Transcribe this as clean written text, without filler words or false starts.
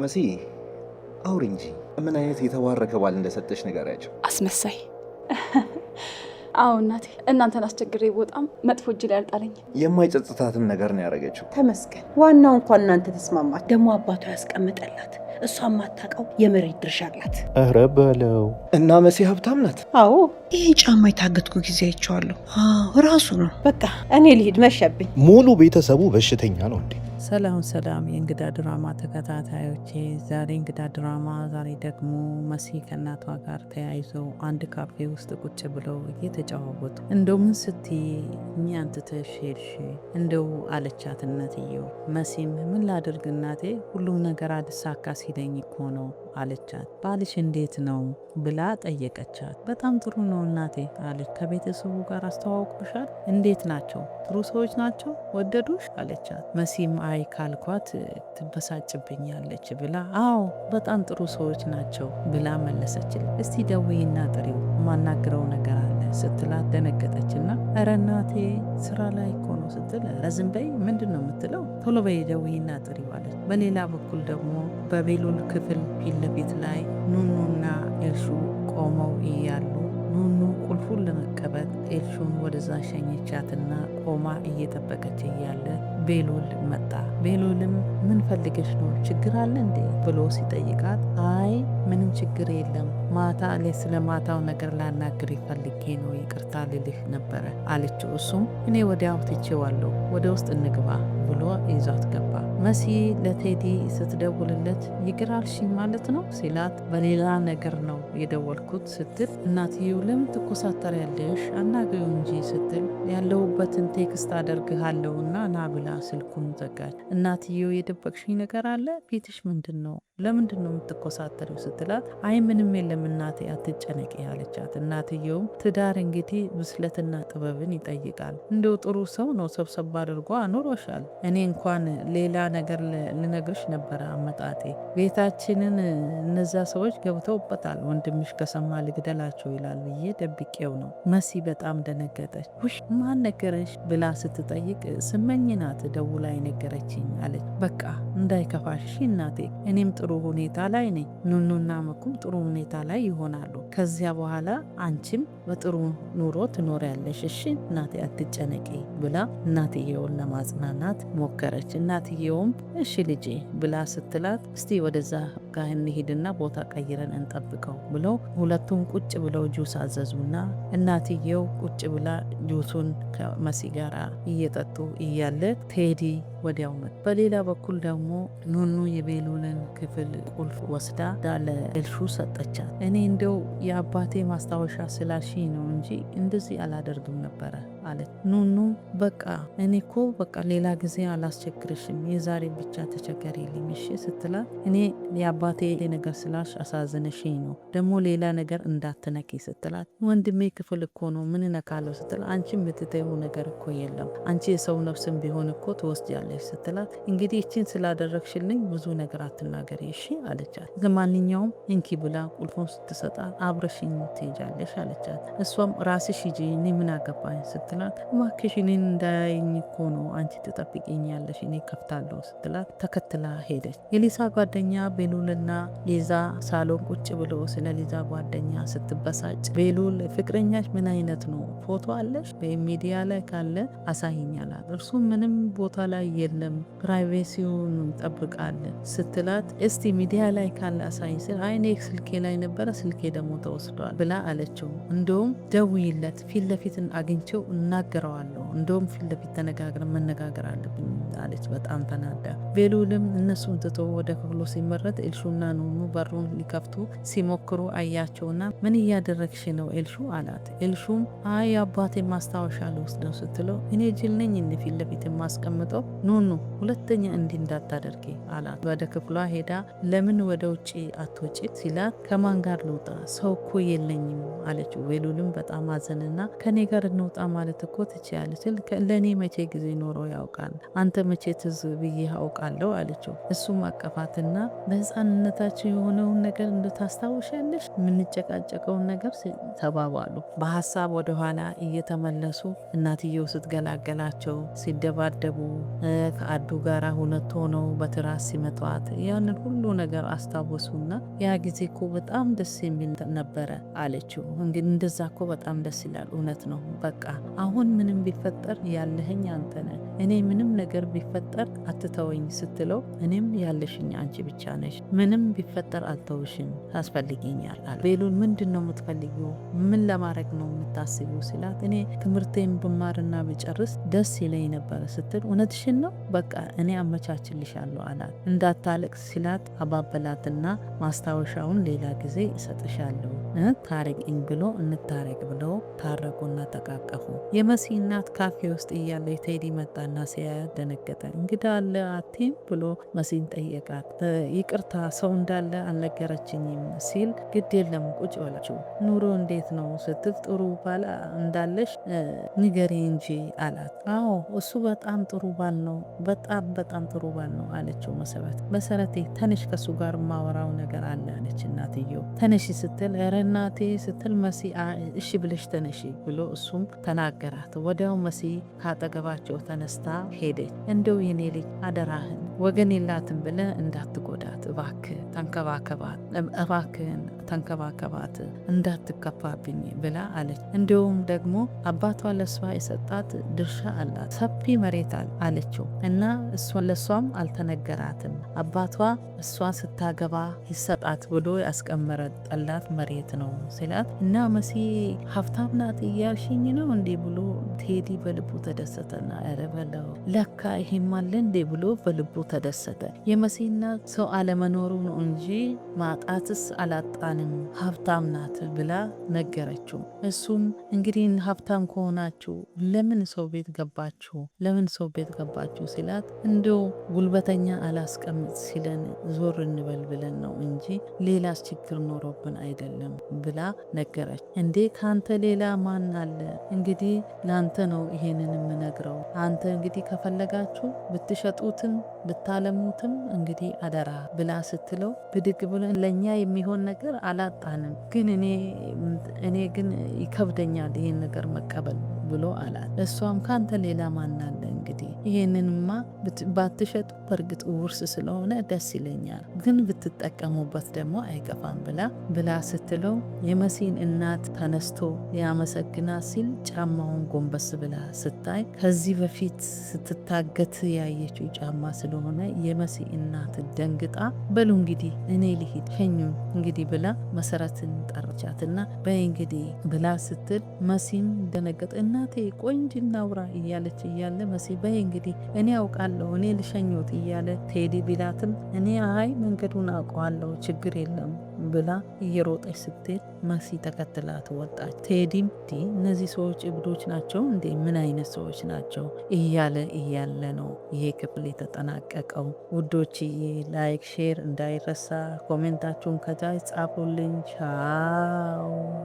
መሲ አውሪ እንጂ ምን አይነት የተባረከ ባል እንደሰጠሽ ንገሪያቸው። አስመሳይ። አዎ እናቴ፣ እናንተን አስቸግሬ በጣም መጥፎ እጅ ላይ አልጣለኝም። የማይጸጽታትን ነገር ነው ያደረገችው። ተመስገን። ዋናው እንኳን እናንተ ተስማማች። ደግሞ አባቷ ያስቀምጠላት እሷ የማታውቀው የመሬት ድርሻ አላት። ኧረ በለው። እና መሲ ሀብታም ናት። አዎ። ይህ ጫማ የታገትኩ ጊዜ አይቼዋለሁ። አዎ ራሱ ነው። በቃ እኔ ልሂድ፣ መሸብኝ። ሙሉ ቤተሰቡ በሽተኛ ነው እንዴ? ሰላም ሰላም፣ የእንግዳ ድራማ ተከታታዮቼ፣ ዛሬ እንግዳ ድራማ ዛሬ ደግሞ መሲ ከእናቷ ጋር ተያይዘው አንድ ካፌ ውስጥ ቁጭ ብለው እየተጨዋወቱ እንደው ምን ስትይ እኛን ትተሽ ሄድሽ እንደው አለቻት እናትየው። መሲም ምን ላድርግ እናቴ፣ ሁሉም ነገር አልሳካ ሲለኝ እኮ ነው አለቻት። ባልሽ እንዴት ነው ብላ ጠየቀቻት። በጣም ጥሩ ነው እናቴ አለች። ከቤተሰቡ ጋር አስተዋውቆሻል? እንዴት ናቸው? ጥሩ ሰዎች ናቸው? ወደዱሽ? አለቻት። መሲም አይ ካልኳት ትበሳጭብኛለች ብላ አዎ በጣም ጥሩ ሰዎች ናቸው ብላ መለሰችል። እስቲ ደውይና ጥሪው የማናግረው ነገር አለ ስትላት ደነገጠችና ኧረ እናቴ ስራ ላይ እኮ ነው ስትል ኧረ ዝም በይ ምንድን ነው የምትለው? ቶሎ በይ ደውይና ጥሪው አለች። በሌላ በኩል ደግሞ በቤሉል ክፍል ፊት ለፊት ላይ ኑኑና ኤልሹ ቆመው እያሉ ኑኑ ቁልፉን ለመቀበል ኤልሹን ወደዛ ሸኘቻትና ቆማ እየጠበቀች እያለ ቤሉል መጣ። ቤሉልም ምን ፈልገሽ ነው? ችግር አለ እንዴ ብሎ ሲጠይቃት አይ ምንም ችግር የለም፣ ማታ ላይ ስለ ማታው ነገር ላናግር ፈልጌ ነው፣ ይቅርታ ልልህ ነበረ አለችው። እሱም እኔ ወዲያው ትቼዋለሁ፣ ወደ ውስጥ እንግባ ብሎ ይዟት ገባ። መሲ ለቴዲ ስትደውልለት ይቅር አልሽኝ ማለት ነው ሲላት በሌላ ነገር ነው የደወልኩት ስትል እናትየው ለምን ትኮሳተሪያለሽ አናግሪው እንጂ ስትል ያለሁበትን text አደርግሃለሁና ና ብላ ስልኩን ዘጋች። እናትየው የደበቅሽኝ ነገር አለ? ፊትሽ ምንድን ነው? ለምንድን ነው የምትኮሳተሪው? ስትላት አይ ምንም የለም እናቴ አትጨነቂ አለቻት። እናትየውም ትዳር እንግዲህ ብስለትና ጥበብን ይጠይቃል። እንደው ጥሩ ሰው ነው ሰብሰብ አድርጎ አኑሮሻል። እኔ እንኳን ሌላ ነገር ልነግርሽ ነበረ አመጣጤ። ቤታችንን እነዛ ሰዎች ገብተውበታል። ወንድምሽ ከሰማ ልግደላቸው ይላል ብዬ ደብቄው ነው። መሲ በጣም ደነገጠች። ውሽ ማን ነገረሽ ብላ ስትጠይቅ ስመኝ ናት ደውላ የነገረችኝ አለች። በቃ እንዳይከፋሽ እናቴ፣ እኔም ጥሩ ሁኔታ ላይ ነኝ። ኑኑና መኩም ጥሩ ሁኔታ ላይ ይሆናሉ። ከዚያ በኋላ አንቺም በጥሩ ኑሮ ትኖሪያለሽ። እሺ እናቴ አትጨነቂ ብላ እናትየውን ለማጽናናት ሞከረች። እናትየውም እሺ ልጄ ብላ ስትላት እስቲ ወደዛ ጋ እንሂድና ቦታ ቀይረን እንጠብቀው ብለው ሁለቱም ቁጭ ብለው ጁስ አዘዙና እናትየው ቁጭ ብላ ጁሱን ከመሲ ጋር እየጠጡ እያለ ቴዲ ወዲያው መጣ። በሌላ በኩል ደግሞ ኑኑ የቤሉልን ክፍል ቁልፍ ወስዳ ለኤልሹ ሰጠቻት። እኔ እንደው የአባቴ ማስታወሻ ስላልሽኝ ነው እንጂ እንደዚህ አላደርግም ነበረ አለች። ኑኑ በቃ እኔ እኮ በቃ ሌላ ጊዜ አላስቸግርሽም፣ የዛሬ ብቻ ተቸገሪልኝ እሺ ስትላት እኔ የአባቴ ነገር ስላልሽ አሳዝነሽኝ ነው ደግሞ ሌላ ነገር እንዳትነኪ ስትላት ወንድሜ ክፍል እኮ ነው ምን እነካለሁ ስትላት አንቺ የምትተይው ነገር እኮ የለም፣ አንቺ የሰው ነፍስም ቢሆን እኮ ትወስጃለሽ ስትላት እንግዲህ እችን ስላደረግሽልኝ ብዙ ነገር አትናገሪ እሺ አለቻት። ለማንኛውም እንኪ ብላ ቁልፉን ስትሰጣት አብረሽኝ ትሄጃለሽ አለቻት። እሷም ራስሽ ሂጂ እኔ ምን አገባኝ ስትላት እባክሽ እኔን እንዳያየኝ እኮ ነው አንቺ ትጠብቂኛለሽ እኔ ከፍታለሁ ስትላት ተከትላ ሄደች። የሊሳ ጓደኛ ቤሉልና ሊዛ ሳሎን ቁጭ ብሎ ስለ ሊዛ ጓደኛ ስትበሳጭ ቤሉል ፍቅረኛሽ ምን አይነት ነው? ፎቶ አለሽ? ሚዲያ ላይ ካለ አሳይኝ አላት። እርሱ ምንም ቦታ ላይ የለም privacy ውን እንጠብቃለን ስትላት እስቲ ሚዲያ ላይ ካለ አሳይኝ ስል አይ እኔ ስልኬ ላይ ነበረ ስልኬ ደግሞ ተወስዷል ብላ አለችው። እንደውም ደውይለት ፊት ለፊት አግኝቼው እናገረዋለሁ እንደውም ፊት ለፊት ተነጋግረን መነጋገር አለብኝ አለች በጣም ተናዳ። ቤሉልም እነሱን ትቶ ወደ ክፍሉ ሲመረት ኤልሹና ኑኑ በሩን ሊከፍቱ ሲሞክሩ አያቸውና ምን እያደረግሽ ነው ኤልሹ አላት። ኤልሹም አይ አባቴ ማስታወሻ ልወስድ ነው ስትለው እኔ ጅል ነኝ እንደ ፊት ለፊት የማስቀምጠው ኑኑ ሁለተኛ እንዲህ እንዳታደርጊ አላት። ወደ ክፍሏ ሄዳ ለምን ወደ ውጭ አትወጪ ሲላት ከማን ጋር ልውጣ ሰው እኮ የለኝም አለችው። ቤሉልም በጣም አዘንና ከኔ ጋር እንውጣ ማለት ማለት እኮ ትችያለሽ። ለእኔ መቼ ጊዜ ኖሮ ያውቃል? አንተ መቼ ትዝ ብዬ አውቃለሁ አለችው። እሱም አቀፋትና በህፃንነታቸው የሆነውን ነገር እንድታስታውሻለሽ የምንጨቃጨቀውን ነገር ተባባሉ። በሀሳብ ወደኋላ እየተመለሱ እናትየው ስትገላገላቸው ሲደባደቡ፣ ከአዱ ጋራ ሁነት ሆነው በትራስ ሲመቷት ያንን ሁሉ ነገር አስታወሱና ያ ጊዜ እኮ በጣም ደስ የሚል ነበረ አለችው። እንግዲህ እንደዛ እኮ በጣም ደስ ይላል። እውነት ነው። በቃ አሁን ምንም ቢፈጠር ያለህኝ አንተ ነህ፣ እኔ ምንም ነገር ቢፈጠር አትተወኝ ስትለው እኔም ያለሽኝ አንቺ ብቻ ነሽ፣ ምንም ቢፈጠር አልተውሽም፣ ታስፈልጊኛል አለ። ቤሉል ምንድን ነው የምትፈልጊው? ምን ለማድረግ ነው የምታስቢው? ሲላት እኔ ትምህርቴን ብማርና ብጨርስ ደስ ይለኝ ነበረ ስትል እውነትሽን ነው፣ በቃ እኔ አመቻችልሻለሁ አላት። እንዳታለቅስ ሲላት አባበላትና ማስታወሻውን ሌላ ጊዜ እሰጥሻለሁ ታረቂኝ ብሎ እንታረቅ ብሎ ታረቁና ተቃቀፉ። የመሲ እናት ካፌ ውስጥ እያለ ቴዲ መጣና ሲያያት ደነገጠ። እንግዳ አለ አትይም ብሎ መሲን ጠየቃት። ይቅርታ ሰው እንዳለ አልነገረችኝም ሲል ግድ የለም ቁጭ በላችሁ ኑሮ እንዴት ነው ስትል ጥሩ ባል እንዳለሽ ንገሪ እንጂ አላት። አዎ እሱ በጣም ጥሩ ባል ነው፣ በጣም በጣም ጥሩ ባል ነው አለችው መሰረት። መሰረቴ ተነሽ ከሱ ጋር ማወራው ነገር አለ አለች እናትየው። ተነሺ ስትል ኧረ እናቴ ስትል መሲ እሺ ብለሽ ተነሺ ብሎ እሱም ተናገራት። ወዲያው መሲ ካጠገባቸው ተነስታ ሄደች። እንደው የኔ ልጅ አደራህን ወገን የላትም ብለህ እንዳትጎዳት እባክህ ተንከባከባት፣ እባክህን ተንከባከባት እንዳትከፋብኝ ብላ አለች። እንዲሁም ደግሞ አባቷ ለእሷ የሰጣት ድርሻ አላት፣ ሰፊ መሬት አለችው እና ለእሷም አልተነገራትም። አባቷ እሷ ስታገባ ይሰጣት ብሎ ያስቀመጠላት መሬት ነው ሲላት እና መሲ ሀብታም ናት እያልሽኝ ነው እንዴ ብሎ ቴዲ በልቡ ተደሰተና ኧረ በለው ለካ ይሄም አለ እንዴ ብሎ በልቡ ተደሰተ። የመሲ እናት ሰው አለመኖሩ ነው እንጂ ማጣትስ አላጣንም ሀብታም ናት ብላ ነገረችው። እሱም እንግዲህ ሀብታም ከሆናችሁ ለምን ሰው ቤት ገባችሁ? ለምን ሰው ቤት ገባችሁ ሲላት እንደው ጉልበተኛ አላስቀምጥ ሲለን ዞር እንበል ብለን ነው እንጂ ሌላስ ችግር ኖሮብን አይደለም ብላ ነገረች። እንዴ ከአንተ ሌላ ማን አለ? እንግዲህ ለአንተ ነው ይሄንን የምነግረው። አንተ እንግዲህ ከፈለጋችሁ ብትሸጡትም ብታለሙትም እንግዲህ አደራ ብላ ስትለው ብድግ ብሎ ለእኛ የሚሆን ነገር አላጣንም፣ ግን እኔ ግን ይከብደኛል ይሄን ነገር መቀበል ብሎ አላት። እሷም ካንተ ሌላ ማን አለ እንግዲህ ይሄንንማ ባትሸጡ በእርግጥ ውርስ ስለሆነ ደስ ይለኛል፣ ግን ብትጠቀሙበት ደግሞ አይከፋም ብላ ስትለው የመሲን እናት ተነስቶ ሊያመሰግናት ሲል ጫማውን ጎንበስ ብላ ስታይ ከዚህ በፊት ስትታገት ያየችው ጫማ ስለሆነ የመሲ እናት ደንግጣ በሉ እንግዲህ እኔ ልሂድ ሸኙ እንግዲህ ብላ መሰረትን ጠርቻትና በይ እንግዲህ ብላ ስትል መሲም ደነገጠ። እናቴ ቆንጅ እናውራ እያለች እያለ መሲ በይ እንግዲህ እኔ አውቃለሁ እኔ ልሸኞት እያለ ቴዲ ቢላትም እኔ አይ መንገዱን አውቀዋለሁ ችግር የለም ብላ እየሮጠች ስትሄድ መሲ ተከትላት ወጣች። ቴዲም እነዚህ ሰዎች እብዶች ናቸው እንዴ? ምን አይነት ሰዎች ናቸው? እያለ እያለ ነው ይሄ ክፍል የተጠናቀቀው። ውዶችዬ like፣ share እንዳይረሳ፣ comment ኣችሁን ከታች ጻፉልኝ። ቻው።